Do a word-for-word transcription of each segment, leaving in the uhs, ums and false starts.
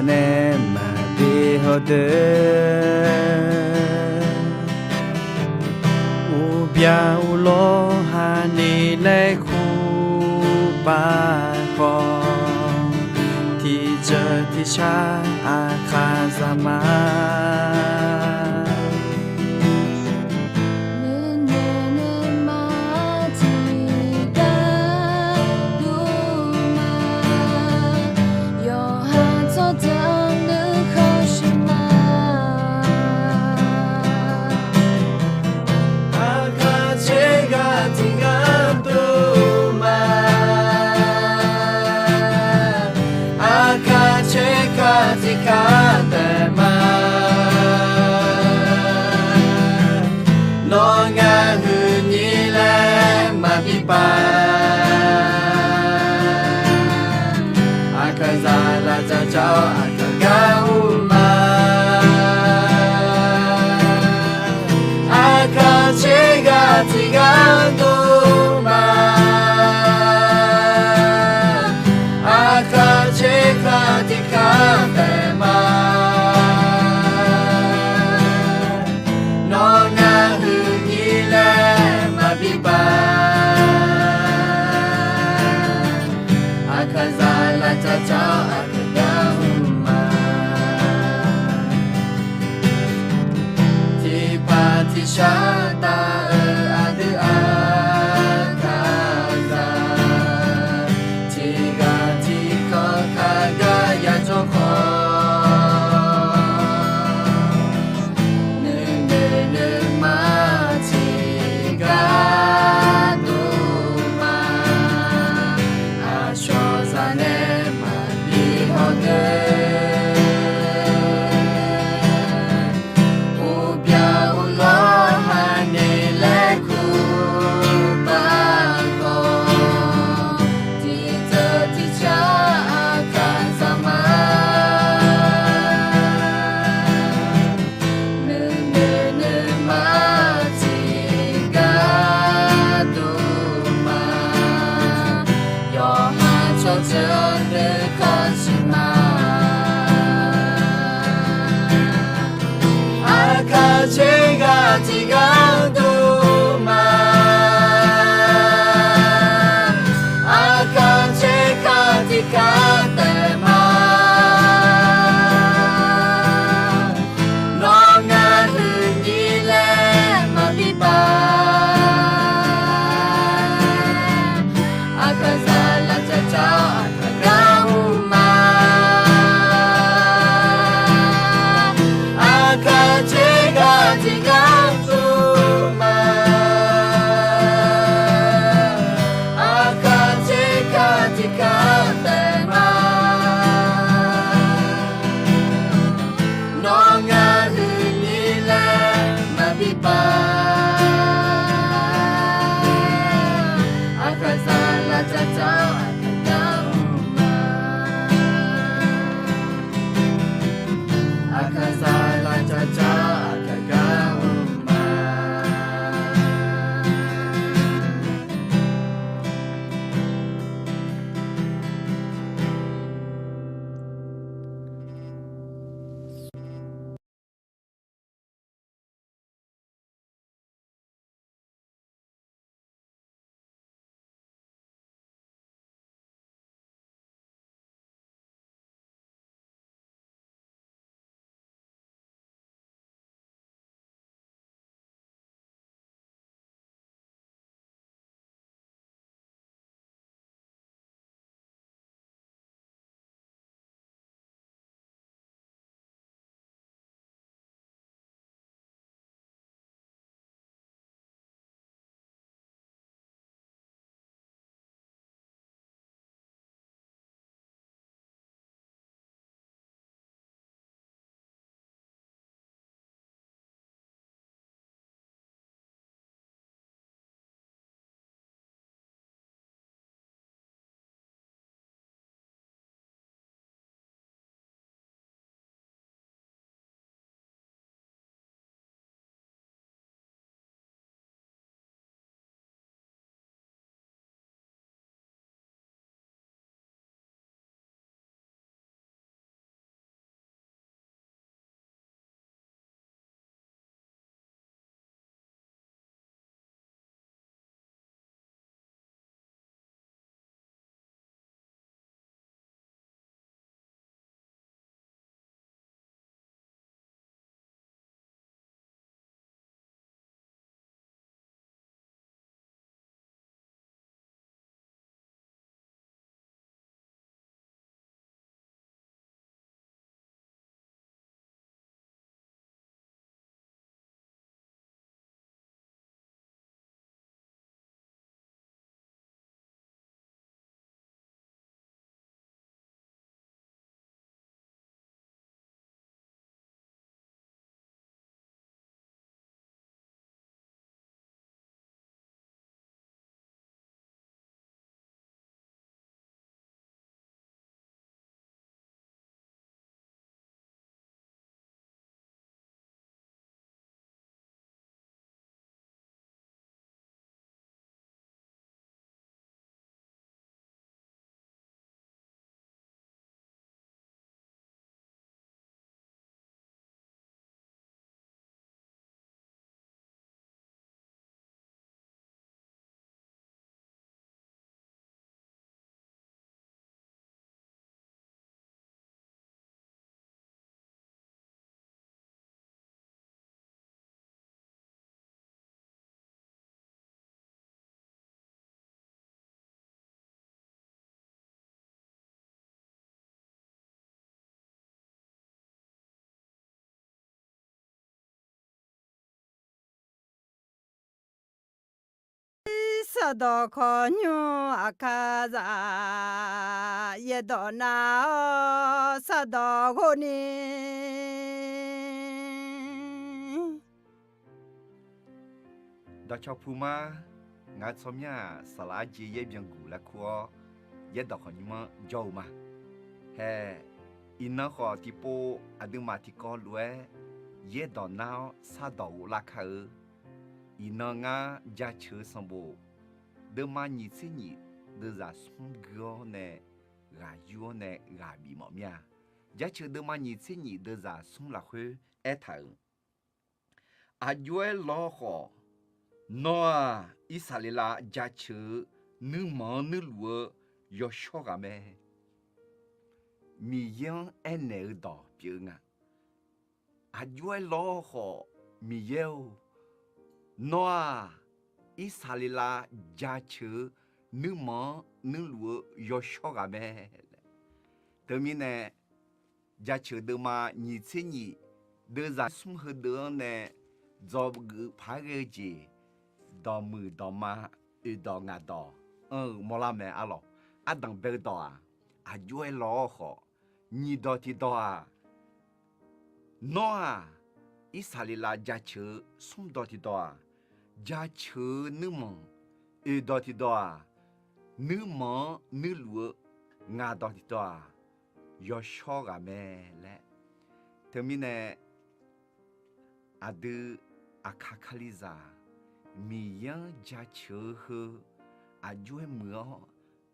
nae maqbi hawdeuq. Uqbyaq uqlawr hani laer kur pav khawf, tiqjeuq tiqshar aqkaq zaq ma. Nuinoeq nuima tiqgar dov ma, yawqha tsawrjeuq nuikhanr shuif ma. Aqkaq tser ghaq tiqgar dov ma, aqkaq tser ghaq tiqgar taef ma. Nawr ngar huiqnyir laer maqbi pav. Aqkaqzaq lavdzaq dzaq-awr aqkaq gar ur ma. Aqkaq tser ghaq tiqgar dov ma, aqkaq tser ghaq tiqgar taef ma. Nawr ngar huiqnyir laer maqbi pav. Aqkaqzaq lavdzaq dzaq-awr aqkaq gar ur ma. Tiqpaq tiqshar taf-euq aqdui aqkaqzaq, tiqghaq tiqkawv kaqgar yajawr khawf, nuinoeq nuima tiqgar dov ma. Aqcawq zaq nae maqbi hawdeuq. Uqbyaq uqlawr hani laer kur pav khawf, tiqjeuq tiqshar aqkaq zaq ma. Nuinoeq nuima tiqgar dov ma, yawqha tsawrjeuq nuikhanr shuif ma. Aqkaq tser ghaq tiqgar dov ma, aqkaq tser ghaq tiqgar taef ma. Nawr ngar huiqnyir laer maqbi pav. Aqkaqzaq lavdzaq dzaq-awr aqkaq gar ur ma. Aqkaq tser ghaq tiqgar dov ma, aqkaq tser ghaq tiqgar taef ma. Nawr ngar huiqnyir laer maqbi pav. Aqkaqzaq lavdzaq dzaq-awr aqkaq gar ur ma. Aqkaqzaq lavdzaq dzaq-awr aqkaq gar ur ma. Taqdawq khawqnymr aqkar zaq, yaerdawq nar-awr sardawq ghov ni. Dawqcawq puq ma. Ngaq-euq tsawrmyanr-aq, saqlaq arjeq yaer byanguq laer kur-awr, yaerdawq khawqnymr-anr jawr-eu ma. Hae, iqnan khawf tiqpov aqduimaf tiqkawv lof-aer yaerdawq nar-awr sardawq ghov lar kar-eu. Iqnan ngar jaceuq-eu sanqbof deuvma nyiq tser nyiq deuvzaq smr gui-awr nae ghaq yur-awr nae ghaq bif mawf mir-a. Jaceuq deuvma nyiq tser nyiq deuvzaq smr lafkhoer aertaq-euq, aqjox-aer lawr khawf, nawr-aq, Irsaqleqlav jaceuq-eu nuirmanq-anr nuirluf-eu yawshawr ghaq mae. Miqyaer-anr aernaeq-eu dawq pyeuf-eu nga. Aqjox-aer lawr khawf, Miqyaer-or, nawr-aq, Irsaqleqlav jaceuq-eu nuirmanq-anr nuirluf-eu yawshawr ghaq mae laer. Teumirnae, jaceuq deuvma nyiq tser nyiq deuvzaq smr heudeuv-anr nae dzawgeuf paq-aer ghae-eu jeq, dawqmuiq dawqma, oeqdawq ngaqdawq anr-eu mawrlar mae arlawq. Ardanq bae-eu dawq-aq, aqjox-aer lawr-awr khawf, nyiq dawq tiqdawq-aq, nawr-aq, Irsaqleqlav jaceuq-eu smr dawq tiqdawq-aq, jaceuq-eu nuirmanq, oeqdawq tiqdawq-aq, nuirmanq-anr nuirluf-eu ngaq dawq tiqdawq-aq, yawshawr ghaq mae laer. Teumirnae, aqdui aqkaq kalizaq, Miqyaer-anr jaceuq-eu heu aqjox-aer muiq-awr,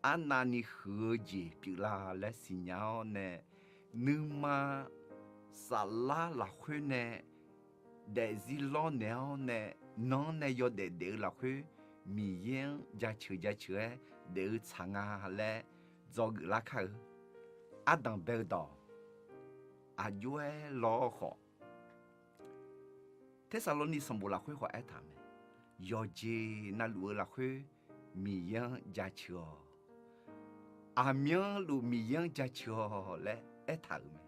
arnavni huiq-eu jeq pyeuflar laer siqnya-awr nae, nuima saflar lafkhoer nae daefzir lawrnaeq-awr nae, nan-anr nae yawdaef daef-eu lafkhoer, Miqyaer-anr jaceuq jaceuq-aer daef-eu tsaq nga laer dzawgeuf lar kar-eu. Ardanq bae-eu dawq, aqjox-aer lawr-awr khawf, Tersaqlorni sanqbof lafkhoer khawf aertaq mae, yawqjeq navluf-eu lafkhoer Miqyaer-anr jaceuq-awq. Aqmyanluf Miqyaer-anr jaceuq-awq laer aertaq-euq mae.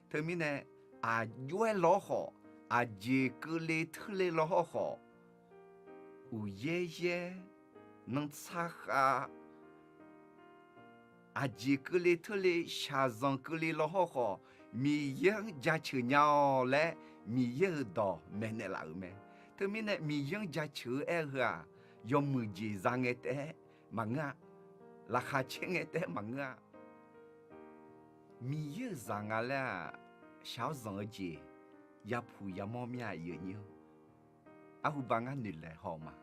Teumirnae, aqjox-aer lawr-awr khawf, aqjeq keuvle teurle lawr-awr khawf, uqyaer yaer, nantsar khav, aqjeq keuvle teurle, shaqzanq keuvle lawr-awr khawf, Miqyaer-anr jaceuq nya-awq laer Miqyaer-euq dawq maeqnaeq laf-euq mae. Teumirnae Miqyaer-anr jaceuq-eu aer-eu heu-aq, yawmuiq jeq za ngae taef-aer maqngeur-a. Laqkhaq caer ngae taef-aer maqngeur-a. Miqyaer-euq zaq nga laer-aq, shaq-awr zanq-eu jeq yapuq yamawr mir-a, aqyuif aqnyir-or. Arhuba ngar noeqlaeq haw-eu ma.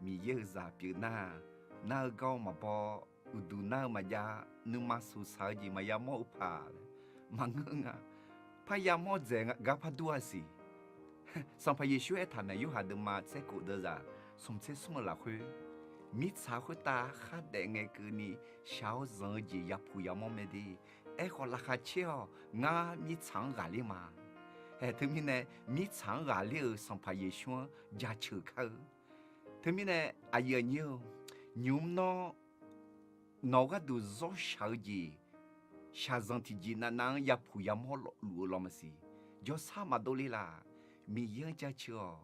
Miqyaer-euq zaq pyeuf nar-aq, nar-eu gar-awr maqbaw, uqduq nar-eu maqjav, nuima suqsaq-eu jeq maqya mawr-eu paq laer maqngeur nga. Parya mawr dzaeq gar par dur-a siq. Sanqpaq Yeqsur aertaq mae, Yorhaq deuvma tser kof deuvzaq smq tser smr-eu lafkhoer, mirtsaq khoertav khardaef ngae keuvni shaq-awr zanq-eu jeq yapuq yamawr mae de. Aerkhawf laqkhaq caer-awq, ngar mirtsaq-anr ghaqler ma. Hae, teumirnae mirtsaq-anr ghaqler-euq Sanqpaq Yeqsur-anr jaceuq kar-eu. Teumirnae aqyuif aqnyir-or, nymq-mr nawr nawq-eu gharduq zawr shaq-eu jeq, shaqzanq tiqjeq navnav-anr yapuq yamawr luf-eu lawr maqsiq. Jawrsar maqdov le laq, Miqyaer-anr jaceuq-awq.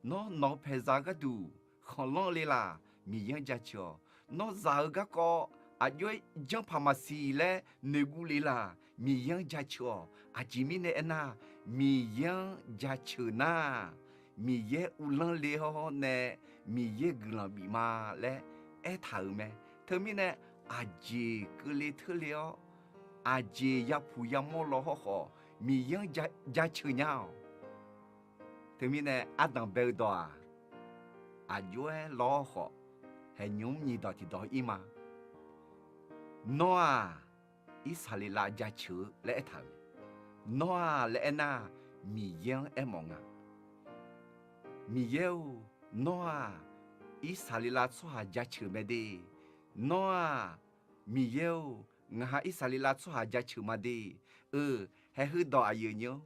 Nawr nawq-eu paeqzaq-eu gharduq khanqlanr-eu le laq, Miqyaer-anr jaceuq-awq. Nawr zaq-eu garkawv aqjox-aer janrpaq maqsiq laer noeqguv le laq, Miqyaer-anr jaceuq-awq. Aqjeq mirnae aernar, Miqyaer-anr jaceuq nar, Miqyaer uvlanr le-awr nae Miqyaer guiqlanq bif ma laer aertaq-euq mae. Teumirnae aqjeq keuvle teurle-awr, aqjeq yapuq yamawr law hawrkhawf, Miqyaer-anr ja- jaceuq nya-awq. Teumirnae ardanq bae-eu dawq-aq, aqjox-aer lawr-awr khawf, haeqnymr nyiq dawq tiqdawq ir ma. Nawr-aq, Irsaqleqlav jaceuq-eu laer aertaq-euq mae. Nawr-aq laer aernar, Miqyaer-anr aermawf nga. Miqyaer-or, nawr-aq, Irsaqleqlav tsawrhaq jaceuq mae de. Nawr-aq, Miqyaer-or, ngaq ha Irsaqleqlav tsawrhaq jaceuq ma de. Eu, haeq heudawq aqyuif aqnyir-or,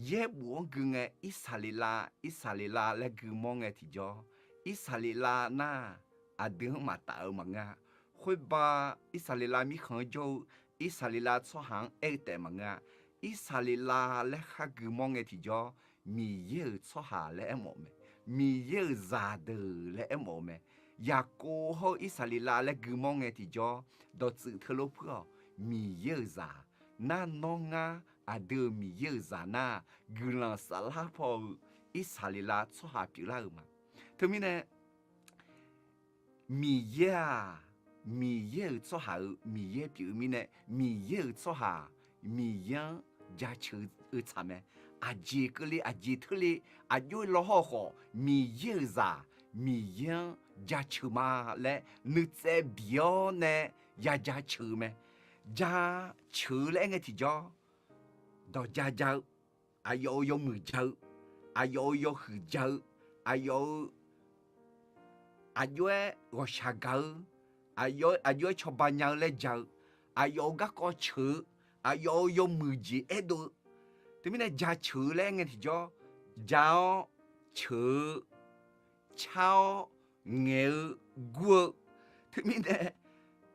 yaerbof-anr gui ngae Irsaqleqlav, Irsaqleqlav laer gui mawr ngae tiqjawr, Irsaqleqlav nar-aq, aqdui-anr maqtaf-eu maqngeur-a. Khoerba Irsaqleqlav mirkhanq-anr jawr-eu Irsaqleqlav tsawrhaq-anr aer-eu taef maqngeur-a. Irsaqleqlav laer khar gui mawr ngae tiqjawr, Miqyaer-euq tsawrhaq laer aermawf-eu mae. Miqyaer-euq zaqdeuq laer aermawf-eu mae. Yaqkov hawr-eu Irsaqleqlav laer guimawr ngae tiqjawr, dawqtsuif teulof puir-awq. Miqyaer-euq zaq nar, nawr ngar aqdui-euq Miqyaer-euq zaq nar, guiqlanq saflar paw-eu Irsaqleqlav tsawrhaq pyeuflar-euq ma. Teumirnae, Miqyaer-aq, Miqyaer-euq tsawrhaq-euq Miqyaer pyeuf-eu mirnae, Miqyaer-euq tsawrhaq Miqyaer-anr jaceuq-eu tsaq mae. Aqjeq keuvle aqjeq teurle aqjox-aer lawhawr khawf, Miqyaer-euq zaq Miqyaer-anr jaceuq ma laer nuitsaev biq-awr nae ya jaceuq-eu mae. Jaceuq-eu laer aer ngae tiqjawr, dawq ja ja-eu, aqyawf-euq yawmuiq ja-eu, aqyawf-euq yawhuiq ja-eu, aqyawf-euq aqjox-aer ghawqshaq gaq-eu, aqjox-aer cawba nya-eu laer ja-eu, aqyawf-euq garkawv ceuq-eu, aqyawf-euq yawmuiq jeq aerdov-eu. Teumirnae jaceuq-eu laer aer ngae tiqjawr, ja-awr ceuq-eu, car-awr ngaeq-eu, gur-eu. Teumirnae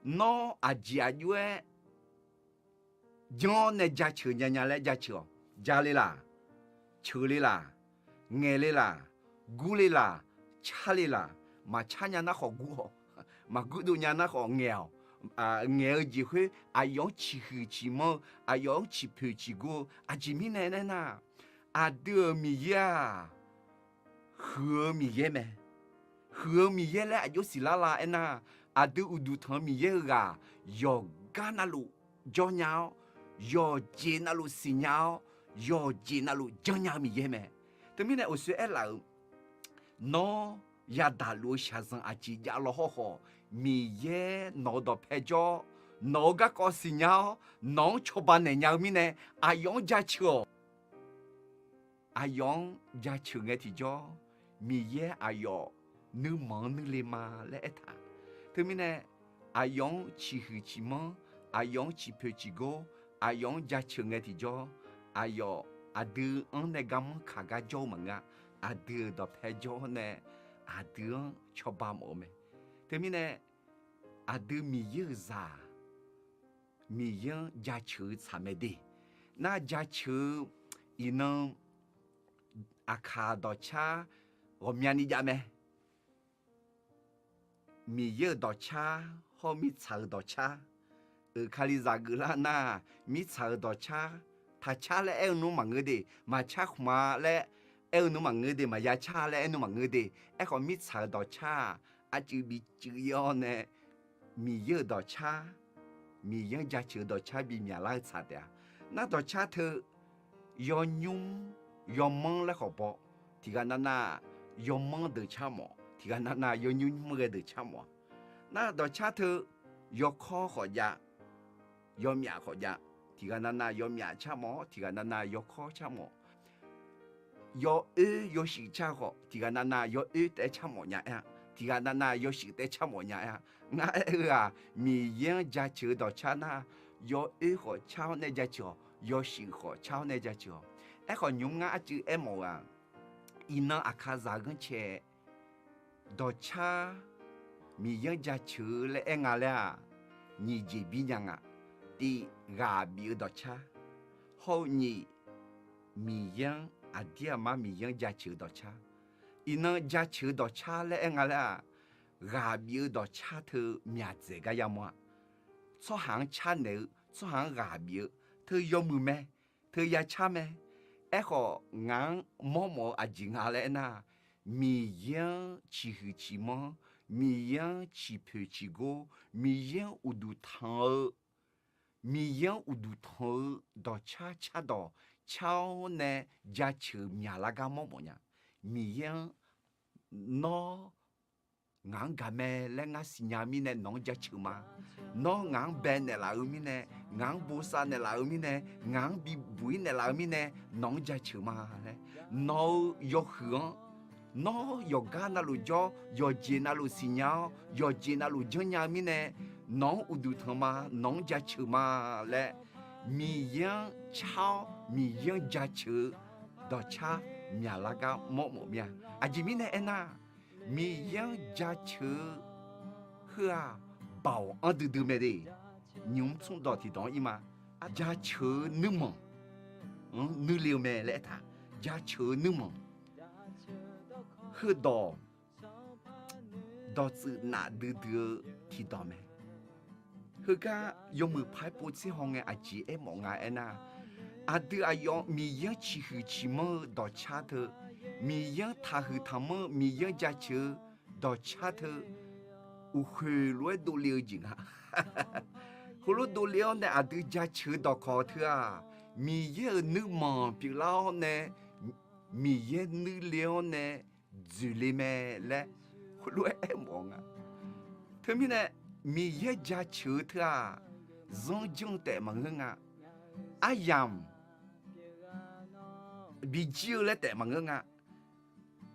nawr aqjeq aqjox-aer janr-awr nae jaceuq nya nya laer jaceuq-awq. Ja le laq, ceuq le laq, ngaeq le laq, gur le laq, car le laq. Maqcar nya nar khawf gur-awq. Maqgur dov nya nar khawf ngaeq-awq. Ngaeq-eu jeq khoer aqyawf-anr ciqhuiq ciqmanr-eu, aqyawf-anr ciqpoeq ciqgor-eu. Aqjeq mirnae aernar, aqdui-euq Miqyaer-aq, huiq-eu Miqyaer mae. Huiq-eu Miqyaer laer aqjox siqlar la aernar, aqdui uqduq tanq-eu Miqyaer heughaq yawqgar navluf jawr nya-awr, yawqjeq navluf siqnya-awr, yawqjeq navluf janrnya-eu Miqyaer mae. Teumirnae uqshoe aerlaf-euq, nawr yadaq luf-eu shaqzanq aqjeq jav law hawrkhawf, Miqyaer nawq-eu dawqpae jawr, nawq-eu garkawv siqnya-awr, nawq-anr cawba naeq nya-eu mirnae, aqyawf-anr jaceuq-awq. Aqyawf-anr jaceuq ngae tiqjawr, Miqyaer aqyawf nuirmanq-anr nuile ma laer aertaq. Teumirnae, aqyawf-anr ciqhuiq ciqmanr, aqyawf-anr ciqpoeq ciqgor, aqyawf-anr jaceuq ngae tiqjawr, aqyawf aqdui-anr nae garmanr kaq gar jawr-eu maqngeur-a. Aqdui-euq dawqpae jawr-awr nae aqdui-anr cawba mawf-eu mae. Teumirnae, aqdui Miqyaer-euq zaq, Miqyaer-anr jaceuq-eu tsaq mae de. Nar jaceuq-eu iqnan aqkaq dawqcar ghawqmyani jav mae. Miqyaer-euq dawqcar hawr mirtsaq-euq dawqcar. Euq kalizaq geuflar nar, mirtsaq-euq dawqcar, taqcar laer aer-eu nmr maqngeur de, maqcar khmq-a laer aer-eu nmr maqngeur de, maqya car laer aer nmr maqngeur de. Aerkhawf mirtsaq-euq dawqcar-aq, arcuiv bicuiv ir-awr nae, Miqyaer-euq dawqcar, Miqyaer-anr jaceuq-eu dawqcar bimyaq lar-eu tsaq taef-a. Nar dawqcar teu, yawnymr, yawmanr laer khawf baw, tiqghaq navnav, yawmanr deuq car mawf, tiqghaq navnav yawnymr nymr ghae deuq car mawf-a. Nar dawqcar teu, yawkawr khawf jav, yawmyaf khawf jav, tiqghaq navnav yawmyaf car mawf-awr, tiqghaq navnav yawkawr car mawf. Yawoer yawshuif car khawf, tiqghaq navnav yawoer taef-aer car mawf nya aer-a, tiqghaq navnav yawshuif taef-aer car mawf nya aer-a. Ngar aer-eu-aq, Miqyaer-anr jaceuq-eu dawqcar nar, yawoer khawf car-awr nae jaceuq-awq, yawshuif khawf car-awr nae jaceuq-awq. Aerkhawf nymr ngar arcuiv aermawf-eu-aq, iqnan aqkaqzaq ghanrcae dawqcar Miqyaer-anr jaceuq-eu laer aer nga laer-aq, nyiq jeq bir nya nga. Tiq, ghaq bif-eu dawqcar. Hawr-eu nyiq, Miqyaer-anr aqdir aqmar Miqyaer-anr jaceuq-eu dawqcar. Iqnan jaceuq-eu dawqcar laer aer nga laer-aq, ghaq bif-eu dawqcar teu myaq dzaeq gar yamawr-a. Tsawrhaq-anr car naeq-eu, tsawrhaq-anr ghaq bif-eu, teu yawmuiq mae, teu yacar mae. Aerkhawf ngaq-anr mawrmawf-eu aqjeq nga laer aernar, Miqyaer-anr ciqhuiq ciqmanr, Miqyaer-anr ciqpoeq ciqgor, Miqyaer-anr uqduq tanq-eu, Miqyaer-anr uqduq tanq-eu dawqcar cardawq car-awr nae jaceuq myaqlar gar mawrmawf nya. Miqyaer-anr, nawr ngaq-anr gaq mae laer ngar siqnya mirnae nawq-anr jaceuq ma. Nawr ngaq-anr bae naeqlaf-eu mirnae, ngaq-anr bosav naeqlaf-eu mirnae, ngaq-anr bibuq-ir naeqlaf-eu mirnae nawq-anr jaceuq ma laer, nawq-eu yawhuiq-anr, nawr yawqgar navluf jawr, yawqjeq navluf siqnya-awr, yawqjeq navluf janrnya-eu mirnae nawq-anr uqduq tanq ma, nawq-anr jaceuq ma laer, Miqyaer-anr car-awr Miqyaer-anr jaceuq-eu dawqcar myaqlar gar mawrmawf mir-a. Aqjeq mirnae aernar, Miqyaer-anr jaceuq-eu heu-aq, baoq anr duidui mae de. Nymq-mr tsmr dawq tiqdawq-anr ir ma. Jaceuq-eu nuirmanq-anr nuile-eu mae laer aertaq. Jaceuq-eu nuirmanq heudawq dawqtsuif nafdui dui-eu tiqdawq mae. Heugar yawmuiq paer pov tser haw ngae aqjeq aermawf nga aernar, aqdui aqyawf Miqyaer-anr ciqhuiq ciqmanr-eu dawqcar teu, Miqyaer-anr taqhuiq taqmanr-eu Miqyaer-anr jaceuq-eu dawqcar teu, uqkhoeq lof-aer dovle-eu jeq nga. Heulof dovle-awr nae aqdui jaceuq-eu dawqkawq teu-aq, Miqyaer-euq nuirmanq pyeuflar-awr nae, Miqyaer nuirle-awr nae dzoeqle mae laer heulof-aer aermawf nga. Teumirnae, Miqyaer jaceuq-eu teu-aq, zanr janr-eu taef maqngeur nga. Aryamq bijir-eu laer taef maqngeur nga.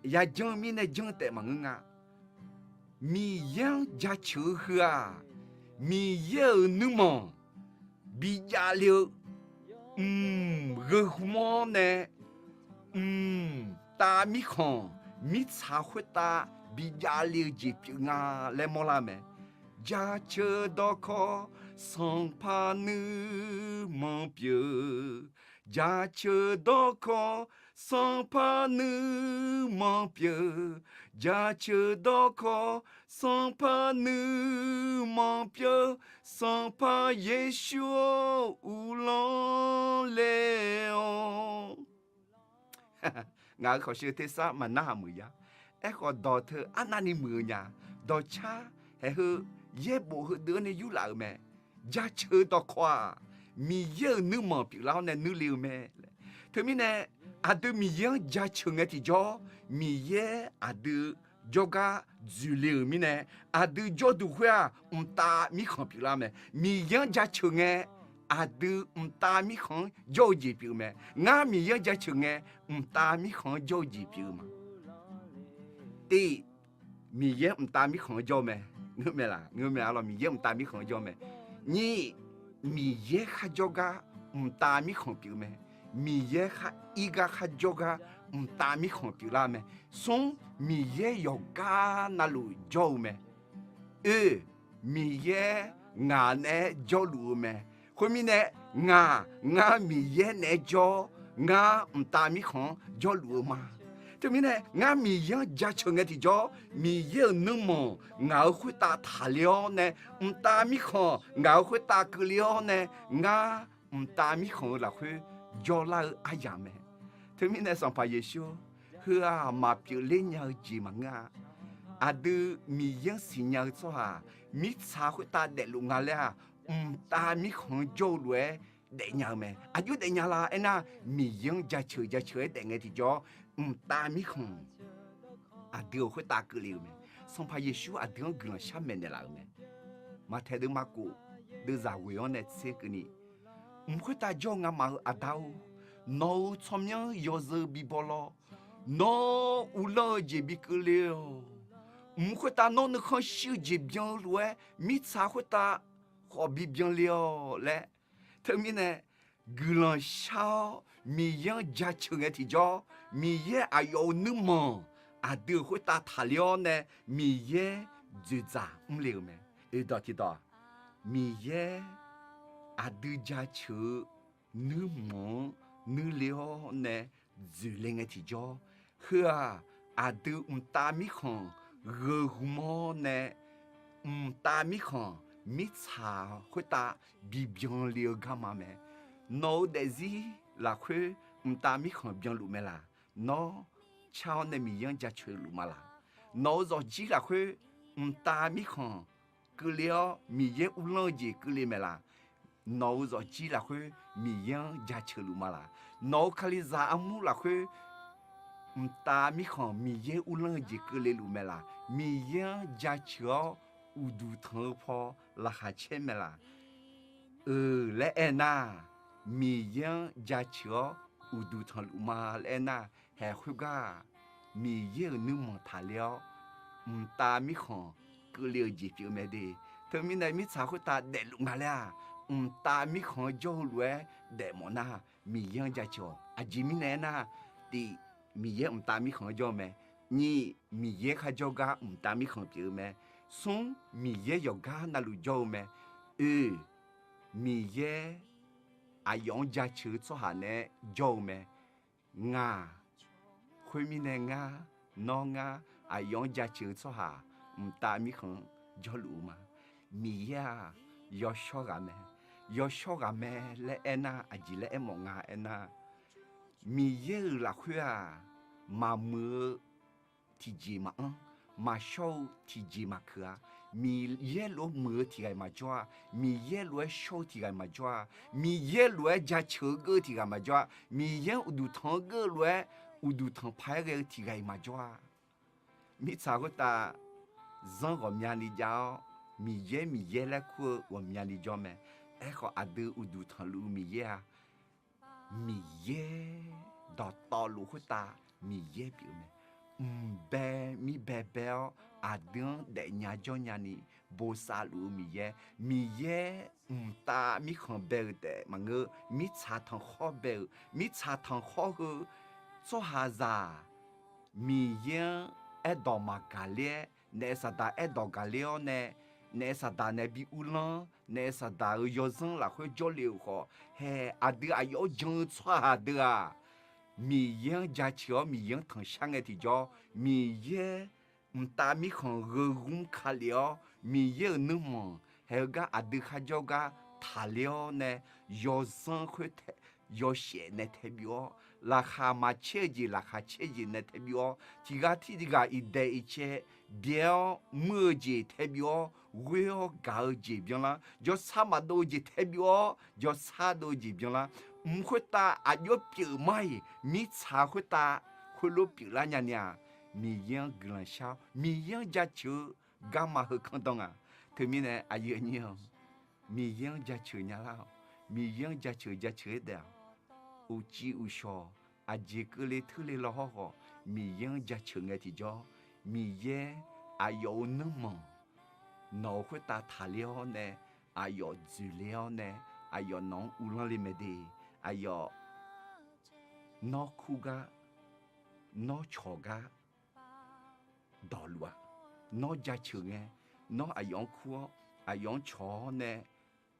Yaqjan-eu mirnae janr-eu taef maqngeur nga. Miqyaer-anr jaceuq-eu heu-aq, Miqyaer-euq nuirmanq bijavle-eu, mq, gheu hmr-awr nae, mqtav mirkhanq mirtsaq khoertav bijavle-eu jeq pyeuf nga laer mawrlar-eu mae. Jaceuq dawqkawq sanqpaq nuirmanq pyeuf. Jaceuq dawqkawq sanqpaq nuirmanq pyeuf. Jaceuq dawqkawq sanqpaq nuirmanq pyeuf. Sanqpaq Yeqsur-or, uvlanr le-awq. Ngaq-euq khawqshuif tersar maqnarhaq muiq ya. Aerkhawf dawq teu arnavni muiq-eu nya. Dawqcar haeq heu yaerbof heudeuq-anr nae yurlaf-euq mae. Jaceuq-eu dawqkawq-aq, Miqyaer-euq nuirmanq pyeuflar-awr nae nuirle-eu mae. Teumirnae, aqdui Miqyaer-anr jaceuq ngae tiqjawr, Miqyaer aqdui jawrgar dzoeqle-euq mirnae, aqdui jawrduq khoer-aq, mqtav mirkhanq pyeuflar mae. Miqyaer-anr jaceuq ngae, aqdui mqtav mirkhanq-anr jawr-eu jeq pyeuf-eu mae. Ngar Miqyaer-anr jaceuq ngae, mqtav mirkhanq-anr jawr-eu jeq pyeuf-eu ma. Tiv, Miqyaer mqtav mirkhanq-anr jawr-eu mae. Ngeur mae laq? Ngeur mae, arlawr, Miqyaer mqtav mirkhanq-anr jawr-eu mae. Nyiq, Miqyaer kharjawr gar mqtav mirkhanq pyeuf-eu mae. Miqyaer khar ir gar kharjawr gar mqtav mirkhanq pyeuflar-eu mae. Smr, Miqyaer yawqgar navluf jawr-eu mae. Oe, Miqyaer ngaq naeq-aer jawrluf-eu mae. Khoermirnae, ngaq, ngar Miqyaer naeq-aer jawr, ngar mqtav mirkhanq-anr jawrluf-eu ma. Teumirnae, ngar Miqyaer-anr jaceuq ngae tiqjawr, Miqyaer-euq nuirmanq ngaq-euq khoertav taqle-awr nae, mqtav mirkhanq ngaq-euq khoertav keuvle-awr nae, ngar mqtav mirkhanq-eu lafkhoer jawrlar-eu aryamq mae. Teumirnae Sanqpaq Yeqsur, heu-aq maqpyeuf ler nya-eu jeq maqngeur-a. Aqdui Miqyaer-anr siqnya-eu tsawrhaq mirtsaq khoertav daefluf nga laer-aq, mqtav mirkhanq-anr jawr-eu lof-aer daefnya-eu mae. Aqjox daefnya la aernar, Miqyaer-anr jaceuq jaceuq-aer daefngae tiqjawr, mqtav mirkhanq aqdui-euq khoertav keuvle-euq mae. Sanqpaq Yeqsur aqdui-anr guiqlanq shar maeqnaeq laf-euq mae. Maqtaeq deuq maqkhof deuq zaq ghoeq-anr nae tser keuvni, mq khoertav jawr-eu ngamaf-euq Aqda-or, nawq-euq tsawrmyanr yawzeu bibaw lawr. Nawr uvlanr-eu jeq bi keuvle-awq. Mq khoertav nawr nuikhanr shir-eu jeq byan-eu lof-aer, mirtsaq khoertav khawf bi byanle-awq laer. Teumirnae, guiqlanq shar-awr Miqyaer-anr jaceuq ngae tiqjawr, Miqyaer aqyawf-euq nuirmanq aqdui-euq khoertav taqle-awr nae, Miqyaer dzoeqdzaq mrle-euq mae. Oeqdawq tiqdawq-aq, Miqyaer aqdui jaceuq-eu nuirmanq-anr nuirle-awr nae dzoeqle ngae tiqjawr, heu-aq, aqdui mqtav mirkhanq gheu hmr-awr nae, mqtav mirkhanq mirtsaq khoertav bibyan le-eu garma mae. Nawq-euq daefzir lafkhoer mqtav mirkhanq byanluf mae laq? Nawr car-awr nae Miqyaer-anr jaceuq luf ma laq? Nawq-euq zawqjir lafkhoer mqtav mirkhanq keuvle-awr Miqyaer uvlanr-eu jeq keuvle mae laq? Nawq-euq zawqjir lafkhoer Miqyaer-anr jaceuq luf ma laq? Nawq-euq kalizaq armur lafkhoer mqtav mirkhanq Miqyaer uvlanr-eu jeq keuvle luf mae laq? Miqyaer-anr jaceuq-awr uqduq tanq-eu paw laqkhaq caer mae laq? Euq laer aernar, Miqyaer-anr jaceuq-awr uqduq tanqluf ma laer aernar, haeq khoergar-aq, Miqyaer-euq nuirmanq taqler-awr, mqtav mirkhanq keuvle-eu jeq pyeuf mae de. Teumirnae mirtsaq khoertav daefluf nga laer-aq, mqtav mirkhanq-anr jawr-eu lof-aer daefmawf nar, Miqyaer-anr jaceuq-awq. Aqjeq mirnae aernar, tiq, Miqyaer mqtav mirkhanq-anr jawr-eu mae. Nyiq, Miqyaer kharjawr gar mqtav mirkhanq pyeuf-eu mae. Smr, Miqyaer yawqgar navluf jawr-eu mae. Oeq, Miqyaer aqyawf-anr jaceuq-eu tsawrhaq naeq-aer jawr-eu mae. Ngaq, khoermirnae ngar, nawr ngar, aqyawf-anr jaceuq-eu tsawrhaq mqtav mirkhanq-anr jawrluf-eu ma. Miqyaer-aq, yawshawr ghaq mae. Yawshawr ghaq mae laer aernar, aqjeq laer aermawf nga aernar, Miqyaer-euq lafkhoer-aq, maqmuiq-eu tiqjeq maqanr, maqshawr-eu tiqjeq maqkeuq-a. Miqyaer lof-aer muiq-eu tiq ghaq-iq maqjawr-a. Miqyaer lof-aer shawr-eu tiq ghaq-iq maqjawr-a. Miqyaer lof-aer jaceuq-eu geur-eu tiq ghaq maqjawr-a. Miqyaer-anr uqduq tanq-eu geur-eu lof-aer uqduq tanqpaq-aer ghae-eu tiq ghaq-iq maqjawr-a. Mirtsaq khoertav zanr ghawqmyani jav-awr, Miqyaer, Miqyaer laer kur-eu ghawqmyani jawr mae. Aerkhawf, aqdui uqduq tanqluf-eu Miqyaer-aq, Miqyaer dawqtawvluf khoertav Miqyaer pyeuf-eu mae. Mqbae mirbae bae-awr, aqdui-anr daefnya jawrnya ni bosav luf-eu Miqyaer, Miqyaer mqtav mirkhanq bae-eu taef maqngeur, mirtsaq tanqkhawr bae-euq, mirtsaq tanqkhawr heu tsawrhaqzaq Miqyaer-anr aerdawq maqgaq ler-aer, naef saqdaq aerdawq gaq ler-awr nae, naef saqdaq nae bi uvlanr, naef saqdaq-euq yawzanr lafkhoer jawrle-euq khawf, hae aqdui aqyawf-anr jan-eu tsawrhaq deuq-aq, Miqyaer-anr jaceuq-awr Miqyaer-anr tanqshar ngae tiqjawr, Miqyaer mqtav mirkhanq gheu gmr ka lef-awr, Miqyaer-euq nuirmanq hae-eu gar aqdui kharjawr gar taqler-awr nae, yawzanr khoer tae, yawshaef nae tae byov-awr, laqkhaq maqcaer-eu jeq laqkhaq caer-eu jeq nae tae byov-awr, tiq ghaq tirghaq iqdaeq iqcae byae-awr muir-eu jeq tae byov-awr, ghoer-awr gaq-eu jeq byanlar, jawrsar maqdov-eu jeq tae byov-awr jawrsar dov-eu jeq byanlar, mq khoertav aqjox pyeuf mar-iq mirtsaq khoertav khoerlof pyeuflar nyani-aq, Miqyaer-anr guiqlanq shar-awr Miqyaer-anr jaceuq-eu garma heu kanr danr nga. Teumirnae aqyuif aqnyir-awq, Miqyaer-anr jaceuq nyalar-awq. Miqyaer-anr jaceuq jaceuq-aer daef-awq. Uqcif uqshawq aqjeq keuvle teurle law hawr khawf, Miqyaer-anr jaceuq ngae tiqjawr, Miqyaer aqyawf-euq nuirmanq nawq-euq khoertav taqler-awr nae, aqyawf dzoeqler-awr nae, aqyawf nawq-anr uvlanr le mae de. Aqyawf nawr kur gar, nawr cawq gar dawqluf-aq, nawr jaceuq ngae, nawr aqyawf-anr kur-awr, aqyawf-anr cawq-awr nae,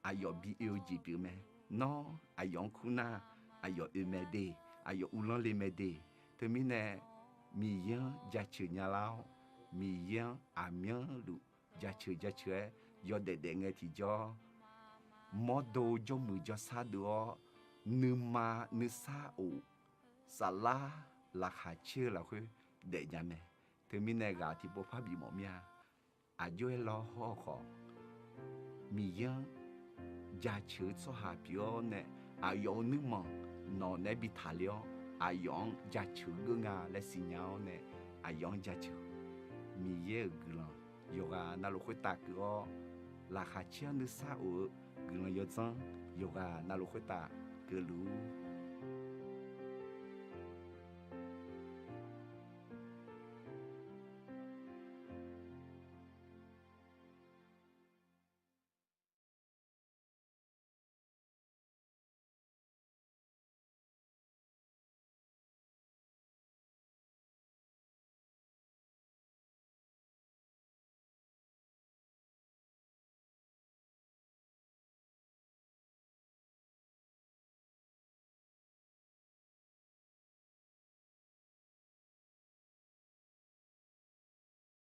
aqyawf bi oe-eu jeq pyeuf mae. Nawr aqyawf-anr kur nar, aqyawf oe mae de, aqyawf uvlanr le mae de. Teumirnae Miqyaer-anr jaceuq nyalar-awr, Miqyaer-anr aqmyanluf jaceuq jaceuq-aer yawdaef daef ngae tiqjawr, mawrdo jawrmuiq jawrsar deuv-awr, nuima nuisar of saflar laqkhaq caer-eu lafkhoer daefnya mae. Teumirnae ghaq tiqpov par bifmawf mir-a. Aqjox-aer lawr hawr khawf, Miqyaer-anr jaceuq-eu tsawrhaq pyeuf-awr nae, aqyawf-euq nuirmanq nawq naeq-aer bi taqler-awr, aqyawf-anr jaceuq geur nga laer siqnya-awr nae, aqyawf-anr jaceuq. Miqyaer-euq guiqlanq yawqghaq navluf khoertav keuv-awr, laqkhaq caer-anr nuisar of-eu guiqlanq yawdzanr yawqghaq navluf khoertav keuvluf-ur.